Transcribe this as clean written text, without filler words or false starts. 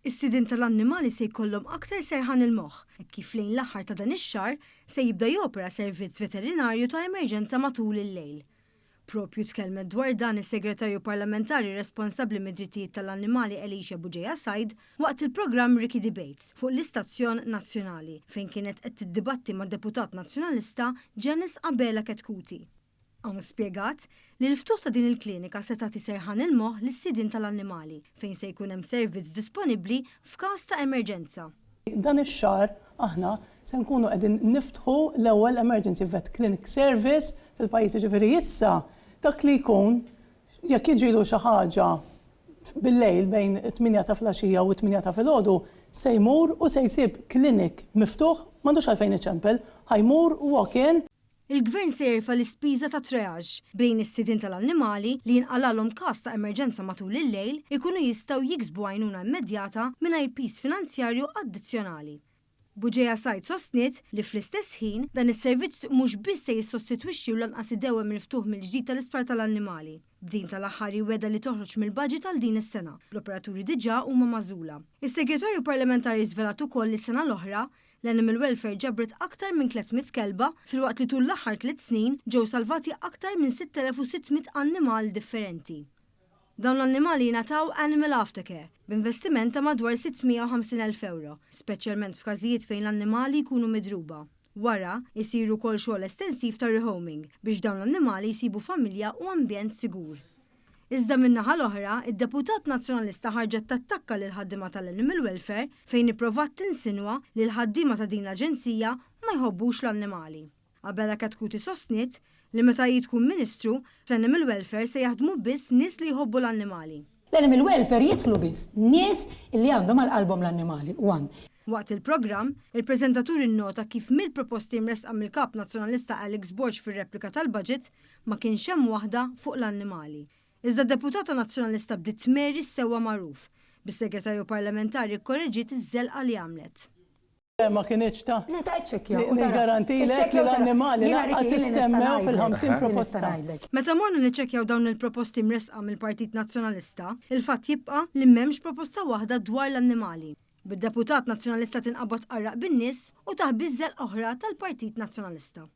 Is-sidien tal-annimali se jkollhom aktar serħan il-moħħ hekk kif lejn l-aħħar ta' dan ix-xahar se jibda jopera servizz veterinarju ta' emerġenza matul il-lejl. Propju tkellmet dwar dan is-Segretarju Parlamentari responsabbli mid-drittijiet tal-annimali Alicia Bugeja Said waqt il-programm Ricky Debates fuq l-istazzjon nazzjonali fejn kienet qed tiddibatti mad-Deputat Nazzjonalista Janice Abela Chetcuti. Hawn spjegat li l-ftuħ ta' din il-klinika se tagħti serħan il-moħħ lis-sidien tal-annimali fejn se jkun hemm servizz disponibbli f'każ ta' emerġenza. Dan ix-xahar aħna se nkunu qegħdin niftħu l-ewwel Emergency Vet Clinic Service fil-pajjiż, jiġifieri issa dak li jkun jekk jiġrilu xi ħaġa bil-lejl bejn it-tmienja ta' flaxija u t-tmienja ta' filgħodu se jmur u se jsib clinic miftuħ, m'għandux għalfejn iċempel, ħa jmur walk in. Il-Gvern se jerfa' l-ispiża ta' triage bejn is-sidien tal-annimali li jinqalgħalhom każ ta' emerġenza matul il-lejl ikunu jistgħu jiksbu għajnuna immedjata mingħajr piż finanzjarju addizzjonali. Bugeja Said sostniet li fl-istess ħin dan is-servizz mhux biss se jissostitwixxi u lanqas idewwem il-ftuħ mill-ġdid tal-isptar tal-annimali, b'din tal-aħħar hi wegħda li toħroġ mill-baġit għal din is-sena, bl-operaturi diġà huma magħżula. Is-Segretarju Parlamentari żvelat ukoll li s-sena l-oħra, L-Animal Welfare ġabret aktar minn 300 kelba filwaqt li tul l-aħħar tliet snin ġew salvati aktar minn 6,600 annimal differenti. Dawn l-annimali jingħataw Animal Aftercare b'investiment ta' madwar 650,000 ewro, speċjalment f'każijiet fejn l-annimali jkunu midruba. Wara, isir ukoll xogħol estensiv ta' rehoming biex dawn l-annimali jsibu familja u ambjent sigur. Iżda min-naħa l-oħra, id-deputat Nazzjonalista ħarġet tattakka lill-ħaddiema tal-Animal Welfare fejn ipprovat tinsinwa li l-ħaddiema ta' din l-aġenzija ma jħobbux l-annimali. Abela Chetcuti sostniet li meta hi tkun Ministru, fl-Animal Welfare se jaħdmu biss nies li jħobbu l-annimali. L-Animal Welfare jidħlu biss nies li għandhom għal qalbhom l-annimali, one. Waqt il-programm, il-preżentatur innota kif mill-proposti mressqa mill-Kap Nazzjonalista Alex Borg fir-replika tal-budget, Ma kienx hemm waħda fuq l-annimali. Iżda d-deputata Nazzjonalista bdiet tmeri s-sewwa magħruf, bis-Segretarju Parlamentari kkoreġiet iż-żelqa li għamlet. Ma kinitx ta' Niggarantilek li l-annimali lanqas issemmew fil-50 proposta. Meta morna niċċekkjaw dawn il-proposti mressqa mill-Partit Nazzjonalista, il-fatt jibqa' li m'hemmx proposta waħda dwar l-annimali. Bid-deputat Nazzjonalista tinqabad tqarraq bin-nies u taħbi ż-żelqa oħra tal-Partit Nazzjonalista.